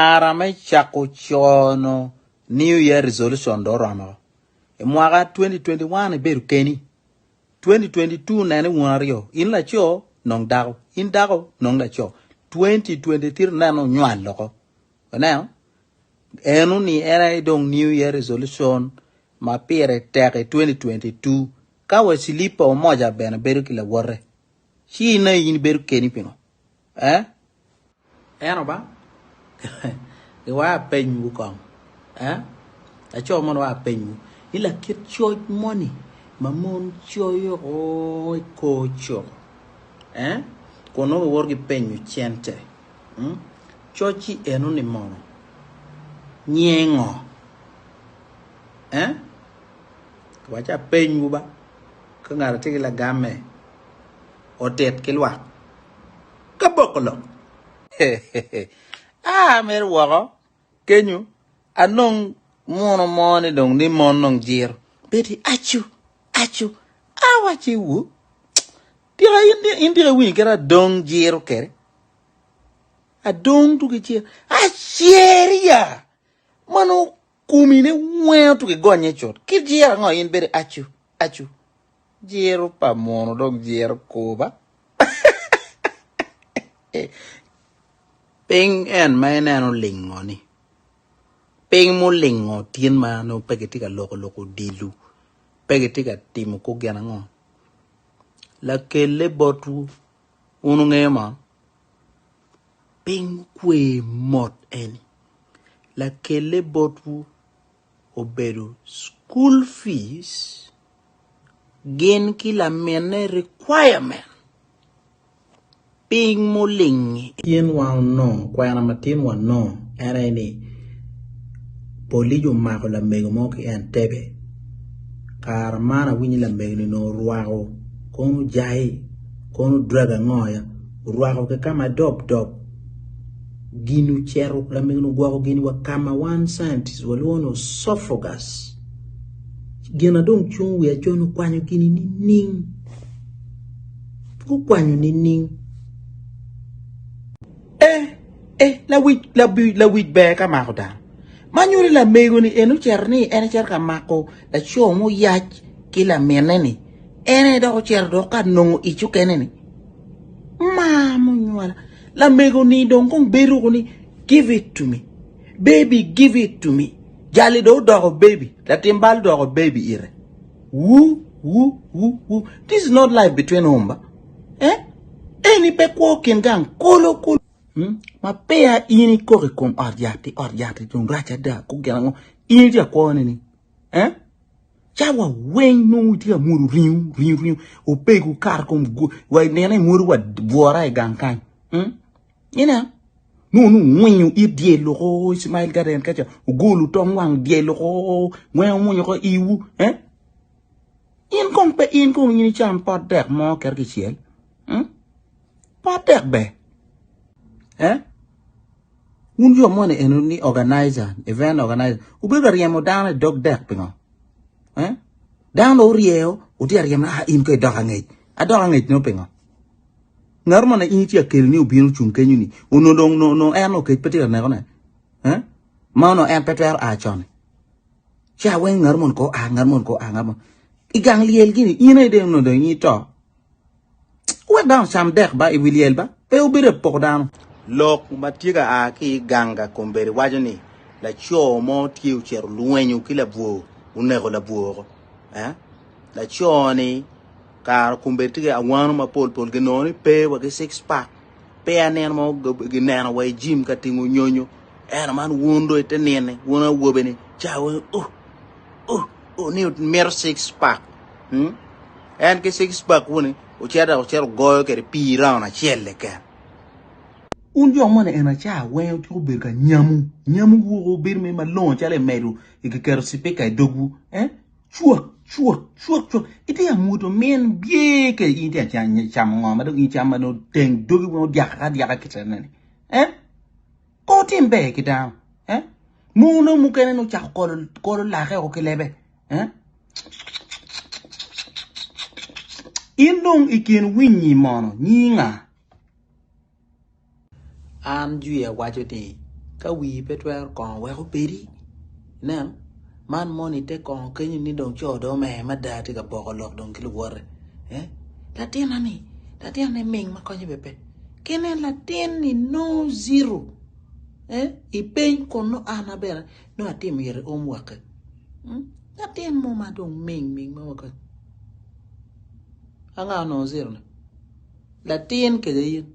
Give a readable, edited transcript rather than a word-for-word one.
Kara me cako cono New Year Resolution dong oromo. I mwaka 2021 ibedo keni, 2022 nene wun aryo, in laco nong dako, in dako nong laco, 2023 neno wunywal loko. Ineno? Eno ni en aye dong New Year Resolution ma pire tek i 2022. Ka wa cilipa omoja bene bedo ki lawote, ci in aye in ibedo keni pingo? Eh? Ento ba, giweko apenywu kong, eh? Laco mono weko apenywu ni lakit coc moni ma mon coyo o i kor cuk, eh? Kun nongo giwoto ki penyo cente, mm? Coc-ci enoni mono nyinge ngo? Eh? Waca apenywu ba, ka ngat tye ki lagamme otit ki lwak. Ka boko lok. Aa mere woko kenyo anong muno mo ni dong ni mon dong jiro bedi acu acu awaci wu tika in in tika iwinyo kit adong jiro kede adong tuki jiro acer ya mano komi ne wengo tuki gonye cut kit jiro ango in bedi acu acu Jiro pa muno dong jiro koba. Piny en ma ineno lingo ni, piny mulingo tin ma nongo pe gitye ka loko lok odilo, pe gitye ka timo kor gin ango, lakelle botwu wun wungeyo mo? Piny mukwe mot eni lakelle botwu obedo cukul fees gin ki laminne requirement piny muling-ngi. Tin wan onongo kwena ma tin wanongo en aye ni polic omako lamego mo ki Entebbe kare man awinyo ni lamego-ni onongo orwako kono jai kono drug ango ya orwako ki ka ma dob dob Gin ocito, lamego-ni ogwoko gin wa ka ma wan scientist walwongo ni esophagus. Gin na dong cung wiya con okwanyo gini nining? Gukwanyo nining? Eh, eh, lawic, lawic, lawic ber ka mako dano. Ma nyuto ni lamego-ni en ocito ni en ecito ka mako laco muyac ki laminne-ni. En aye dok ocito dok ka nongo ic okene-ni. Mar munywala. Lamego ni dong kong bedo woko ni give it to me. Baby give it to me. Jali dong odoko baby. Latim bal odoko baby ire. Wu, wu, wu, wu. This is not life between home ba. Eh? Eni pe kwo kin gang kolo kolo. Hmm? Ma peya in ikok i kom ot yat-ti, ot yat-ti dong rac ada, ko gin ango? In itye ka kwo nining? Eh? Cawa weng nongo itye ka mwodo ringo, ringo, ringo. Opego kar kom wa nene imwodo wa bwora i gang kany. Hmm? Ina? Nongo nongo ngwinyo it dyel loko Ismail Garden kaca ogolo tong wang dyel loko ngwengo munyo ko iwu. Eh? In kong pe in kong in icam pot dek mo ker kicel. Hmm? Pot dek ber. Eh? Wun jo moni eno ni organizer, event organizer, wubedo ka ryemo dano i dog dek pingo? Eh? Dano dong oryeo, wutye ka ryemo ah in ko idok angec. Adok angec nongo pingo? Ngat mo na in itye ka kelo ni obino ocung kenyo ni, onongo dong onongo en onongo kec pe tye ka nekone. Eh? Ma onongo en pe twero a con. Ca weng ngat moni ko a, ngat moni ko a, ngat moni. I gang lyel gini, in aye dong onongo dong in ito. Wek dano ocam dek ba i wi lyel ba, pe wubedo i poko dano. Lok ma tye ka a ki i ganga kombeddi waco ni, Laco mo tye ocito olwenyo ki labwor, oneko labwor woko. Eh? Laco-ni kare kombeddi tye ki awano mapol pol ginongo ni pe wa ki six pack, peya nino mo gineno wa i jim ka tingo nyonyo. Ento man wun dong ite nini, wun awobe-ni, ca weng uh, uh, uh, ni mito six pack. Hmm? En ki six pack wuni ocito dok ocito ogoyo kwede pii round acel keken. Wun jo moni ena ca weng wutyeko bedo ka nyamu, nyamu woko wubedo mere malongo calo imedo kiketo cipika i dogwu eh cwak cwak cwak cwak itye ka mwodo min bye ke in itye ka camo ngo ma dong in icamo ma dong teng dogi weng odyaka adyaka kitene ni eh pe wutim ber ki dano eh mono mukene nongo ocako kolo kolo lake woko ki lebe Eh? In dong i kin winyi mono nyinga? An jwi awaco ni. Ka wii pe twero kongo wek obedi. Inen, man moni te kongo kenyo ni dong co dong omer mada tye ka boko lok dong ki luwote. Eh? Latinna ni, latinna ni ming ma konye bene pe. Ki nen latin-ni nongo zero. Eh? I peny kun nongo an bene nongo atimo ite homework-ki. Hmm? Latin mo ma dong ming ming mo ma Anga onongo zero ni? Latin kede in.